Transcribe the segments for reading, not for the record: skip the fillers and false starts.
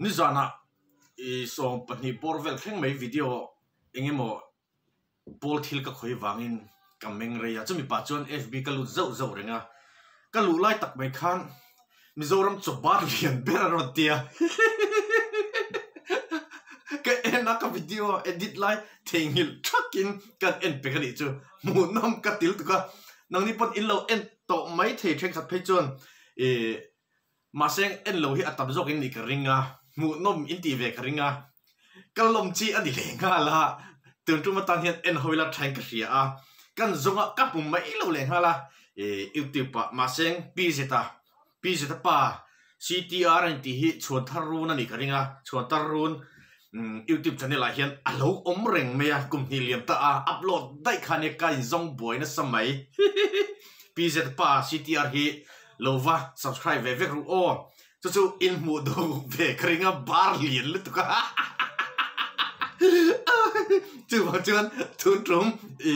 Nizanah i 20 bawr vel thleng mai video eng emaw pawl thil ka khawi vangin ka meng rei a, chumi pah chuan FB ka lut zauh zauh reng a, ka luh lai tak mai khan Mizoram chawbar lian ber a rawn ti a, ka en a ka video edit lai theihnghilh thakin kan en pek a nih chu, hmuhnawm ka til tuk a, nangni pawn in lo en tawh mai thei thenkhat phei chuan ih Mahse en lo hi a tam zawk in nih ka ring a, hmuhnawm in tih ve ka ring a, ka lawm chi a ni leh nghal a, tun tum atan hian en ho ila thain ka hria a, kan zawng a ka hmu mai lo leh nghal a, ih youtube ah mahse Pi Zeta, Pi Zeta pa CTR a intih hi chhuan thar run a nih ka ring a, chhuan tar run youtube channel ah hian a lo awm reng mai a, kum hnih liam ta a upload daih kha nia ka inzawng buai nasa mai hihihi Pi Zeta pa CTR hi Lo va subscribe ve vek ru aw. Chu chu in hmuh duh ve ka ring a bar lian lutuk a. Chuvang chuan tun tum i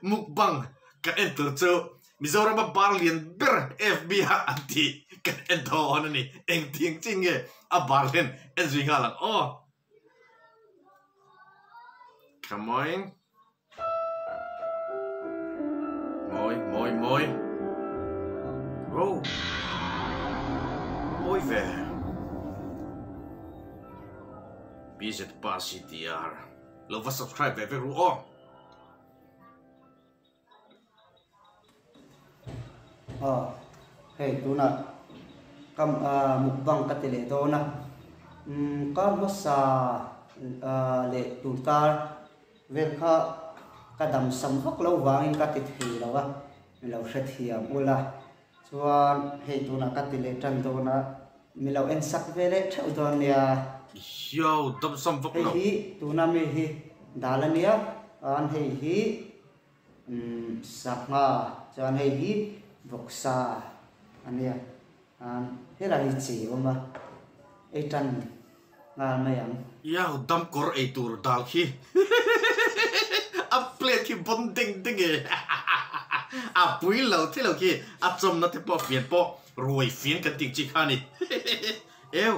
mukbang kan en tur chu Mizorama bar lian ber FB a an tih kan en dawn a ni. Engtiang chin nge a bar hian en zui nghal ang aw. Come on. Mawi, mawi, mawi. Oh. Mawi ve. BZ Pa CTR. Lo va subscribe ve vek ru aw. Aw, hei tunah ka mukbang ka ti leh dawn a. Umm kar hmasa leh tunkar vel kha ka dam sam vak lo vangin ka ti thei lo a, mi lo hrethiam ula. Chuan hei tunah ka ti leh tan dawn a, mi lo en sak ve leh theuh dawn nia. Hiau dam sam vak lo. Hei hi tuna mi hi dal a nia, chuan hei hi umm sangha, chuan hei hi vawksa a nia. Helai hi chi a awm a, ei tan nghal mai ang. Iau dam kawr ei tur dal khi a plate khi bawn deng deng e a pui lo thei lo khi a chawmna te pawh fian pawh ruai fian kan tih chi kha a ni eu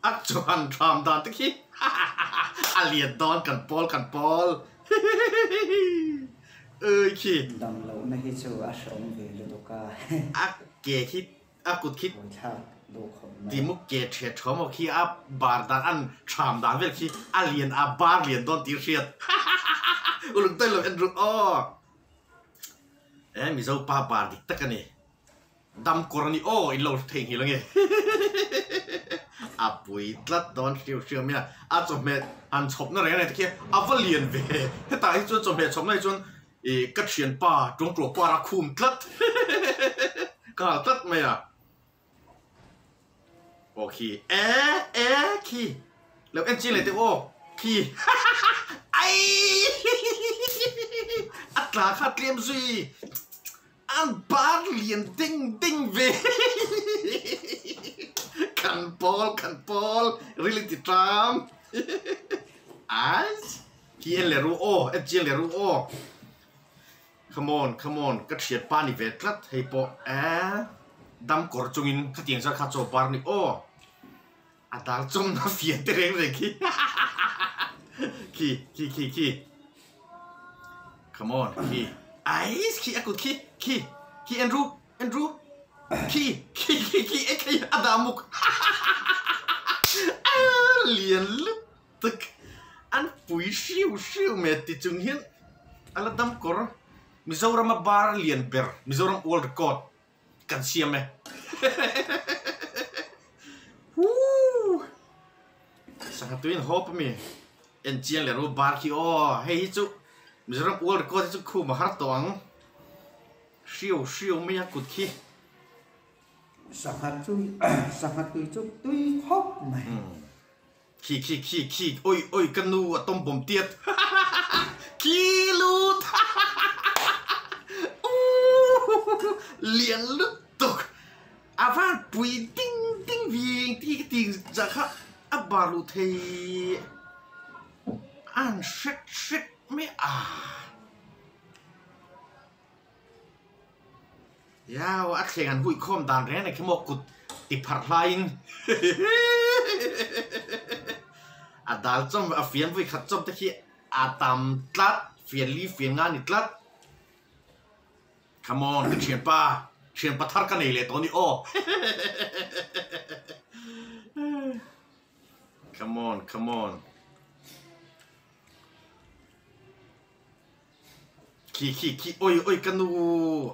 a chuan tham dan te khi a lian dawn kan pawl kan pawl ui khi. Dam lohna hi chu a hreawm ve lutuk a. A ke khi a kut khi timuk ke ṭhe ṭhawm ho khi a bar dan an ṭham dan vel khi a lian a bar lian dawn tih hriat uluk daih lo en ruk aw e Mizo pa bar dik tak a ni dam kawr a ni aw in lo theihnghilh ange a pui tlat dawn hriau hriau mai a a chawhmeh han chhawpna reng reng te khi a va lian ve hetah hi chuan chawhmeh chhawpna hi chuan Ih ka thianpa Tawngtuah par a khum tlat ka nghal tlat mai a. Aw khi e e khi lo en chiang leh teh aw khi aii a tla kha tlem zui an bar lian ding ding ve kan pawl kan pawl ril in ti tlam aii. Khi en leh ru aw, en chiang leh ru aw. Come on, come on, ka thiat pa ni ve tlat hei pawh eh dam kawr chungin khatiang zar kha chaw bar ni aw. A dal chawmna fian te reng reng khi khi khi khi khi come on khi ais khi a kut khi khi khi en ru en ru khi khi khi khi e khi a dah muk a lian lutuk. Tak an pui hriu hriu mai ti chung hian a la dam kawr Mizorama bar lian ber Mizoram World Record kan siam e Huuh Sangha tuiin hawp ami en chiang leh ru bar khi aw hei hi chu Mizoram World Record hi chu khum a har tawh ang hriu hriu mai a kut khi. Sangha tui sangha tui chu tui khawp mai. Khi khi khi khi oi oi ka nu a tawm bawm tiat khi lut uuhh lian lutuk a van pui ding ding ving ti ka ti zah kha a bar luh thei a han hrek hrek mai a. Iau, a thleng an huikhawm dan reng reng khi maw kut ti pharh hlaiin. A dal chawm a fian vui khat chawm te khi a tam tlat, fian li fian nga ni tlat. Come on ka thianpa, thianpa thar ka nei leh tawh a ni aw. Come on, come on. Khi khi khi oi oi ka nu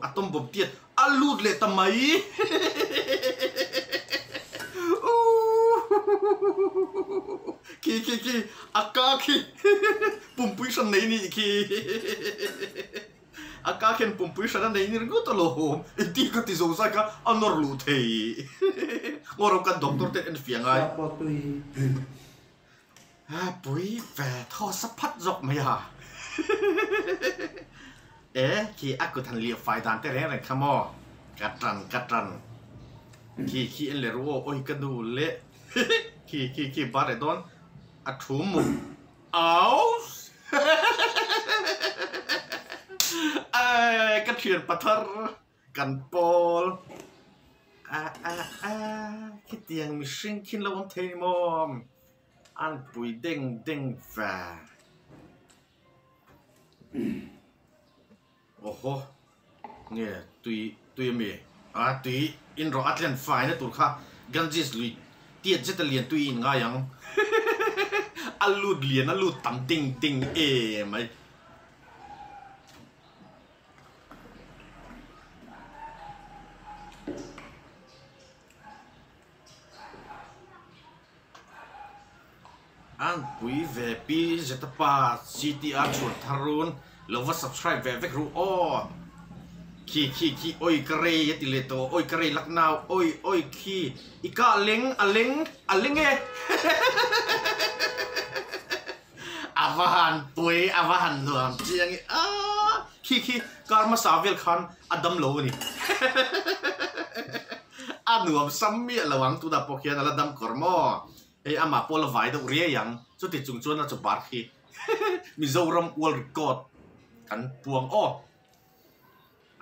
a tawm bawm tiat a lut leh ta mai khi khi khi a ka khi pumpui hran nei nih khi a ka khian pumpui hran a nei ni ringawt alawm engtin ka ti zo zai kha a nawr luh thei ngaw ro kan doctor te en fiah ngai. A pui ve thaw sa phat zawk mai a. E khi a kut han liah fai dan te reng reng kha maw. Ka tan ka tan. Khi khi en leh ru aw oi ka nu le. Khi khi khi bar leh dawn a thu muk aus. Ka thian pathar kan pawl. A a a khitiang mihring khin lo awm thei ni maw. An pui deng deng ve. Awhaw nge tui tui ami a tui in rawh a tlen fai na tur kha Ganges lui tiat zet a lian tui in ngai ang a lut lian a lut tam ding ding em mai. An pui ve pi Zetapa CTR chhuan thar run lo va subscribe ve vek ru aw. Khi khi khi oi ka rei a ti leh tawh oi ka rei lak nau oi oi khi i kah leng a leng a leng e a va han pui a va han nuam chiang i a khi khi kar hmasa vel khan a dam lo a ni. A nuam sam miah lo ang tunah pawh khian a la dam kawr maw? Hei amah pawh la vai deuh riai ang, chuti chung chuan a chaw bar khi Mizoram World Record kan puang aw.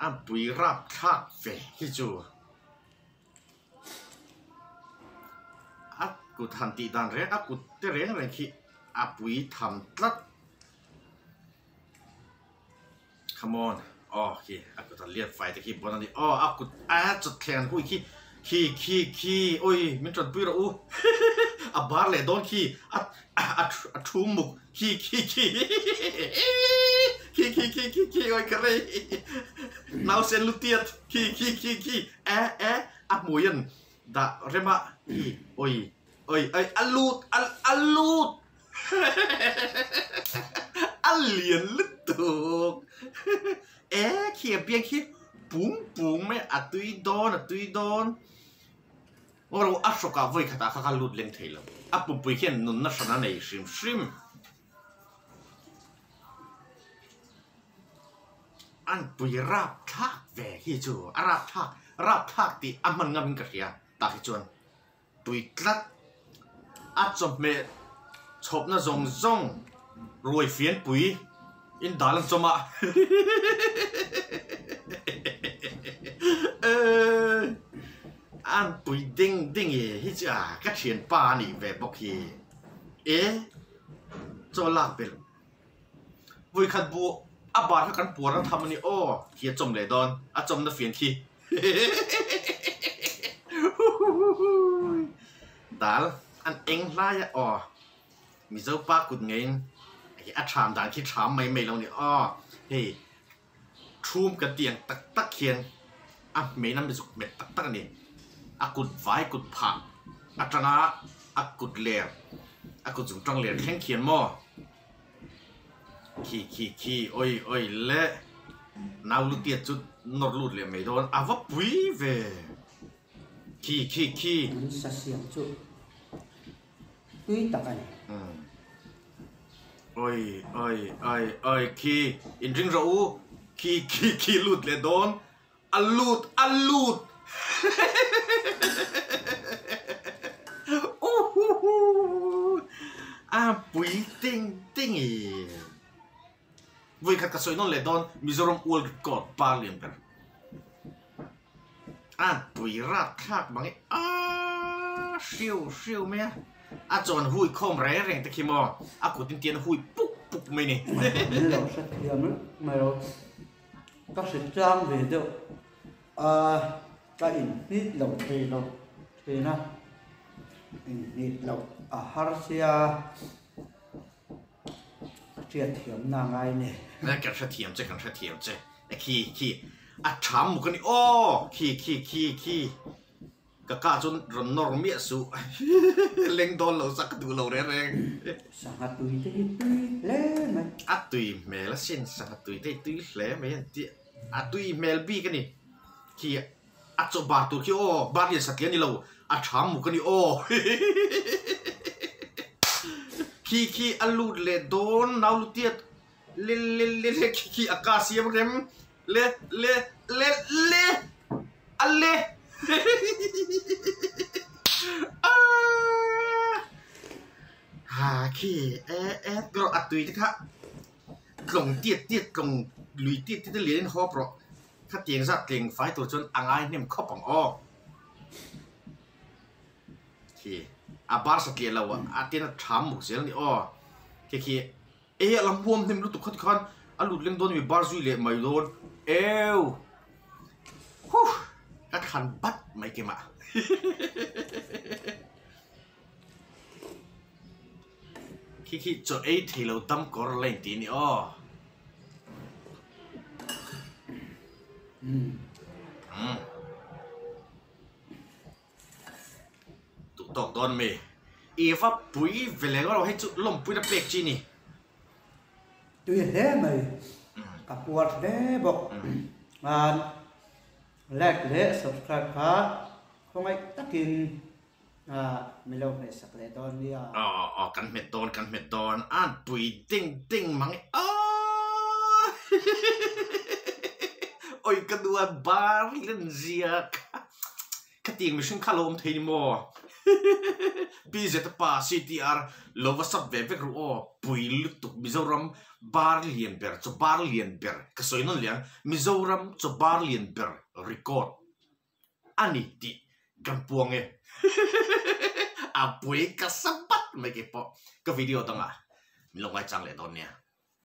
A pui rap thlak ve hi chu. A kut han tih dan reng, a kut te reng reng khi a pui tham tlat. Come on aw khi a kut a lian fai te khi bon a ni aw a kut a chawt thleng an hui khi khi khi khi oi min tan pui rawh u a bar leh dawn khi a a a thu muk khi khi khi khi khi khi khi khi oi ka rei nausen lu tiat khi khi khi khi e e a hmui an dah rem a khi oi oi oi a lut a a lut A lian lutuk e khi a biang khi pung pung mai a tui dawn a tui dawn aw ro a hrawk ah vawi khat ah kha kha lut leng thei lo a pumpui khian nunna hran a nei hrim hrim an pui rap thlak ve hi chu a rap thlak rap thlak tih a hman ngam in ka hria tah hi chuan. Tui tlat a chawhmeh chhawpna zawng zawng ruai fianpui in dal an chawm a an pui ding ding e hi chu a ka thianpa a nih ve bawk hi e chaw lak belh vawikhat bu a bar kha kan puar a tham a ni aw khi a chawm leh dawn a chawmna fian khi. Dal an eng hlai a aw Mizo pa kut ngeiin a tham dan khi tham mai mai lo a ni aw hei thum kan tih ang tak tak hian a hmein a zuk hmet tak tak a ni a kut vai kut phah atanga a kut ler a kut zung tang ler thleng khian maw. Khi khi khi oi oi le nau lu tiat chu nawr lut leh mai dawn a va pui ve khi khi khi. An sa siam chu tui tak a ni. Oi oi oi oi khi in ring rawh u khi khi khi lut leh dawn a lut a lut a pui ting ting i vawikhat ka sawi nawn leh dawn Mizoram World Record pa lian ber a pui rat thlak mang e a hriau hriau mai a. A chawn hui khawm reng reng te khi maw a kut in tian hui puk puk mai ni. Min lo hrethiam reuh mai lo. Ka hretlang ve deuh a, ka inhnit lo thei lo thin a, inhnit loh a har sia hriatthiam na ngai ni. Kan hrethiam che, kan hrethiam che. Khi khi a tham muk a ni aw khi khi khi khi. Ka ka chu rawn nawr miah suh. Leng dawn lo sak ka duh lo reng reng. Sangha tui te hi tui hle mai. A tui hmel asin, sangha tui te hi tui hle mai an tih. A tui hmel bik a ni. Khi a chaw bar tur khi aw, bar lian satliah a ni lo, a tha muk a ni aw. Khi khi a lut leh dawn nau lutiat le le le le khi khi a ka siam rem le le le le a le ha khi e e rawh a tui te kha tlawng tiat tiat tlawng lui tiat tiat te lian in hawp rawh khatiang zat tleng fai tur chuan a ngai hnem khawp ang aw khi a bar satliah lo a tin a tham muk zel a ni aw khi khi. E a lam huam hnem lutuk kha tikhan a lut leng dawn a mi bar zui leh mai dawn eu huh ka thlan bat mai kemah khi khi chaw ei thei lo dam kawr la in tih a ni aw umm Duh tawk dawn mi. I va pui ve leh ngawt lo hei chu lawmpui na pek chi ni. Tui hle mai. Ka puar hle bawk. An like leh subscribe kha khawngaih takin mi lo hmeh sak leh dawn nia. Aw aw aw kan hmet dawn kan hmet dawn an pui ding ding mang e aw oi ka duat bar len zia kha. Khatiang mihring kha lo awm thei ni maw? Pi Zeta pa CTR lo va sub ve vek ru aw, pui lutuk Mizoram bar lian ber chaw bar lian ber ka sawi nawn leh ang Mizoram chaw bar lian ber record a ni tih kan puang e a pui ka sa bat mai keipawh ka video dangah min lo ngaichang leh dawn nia.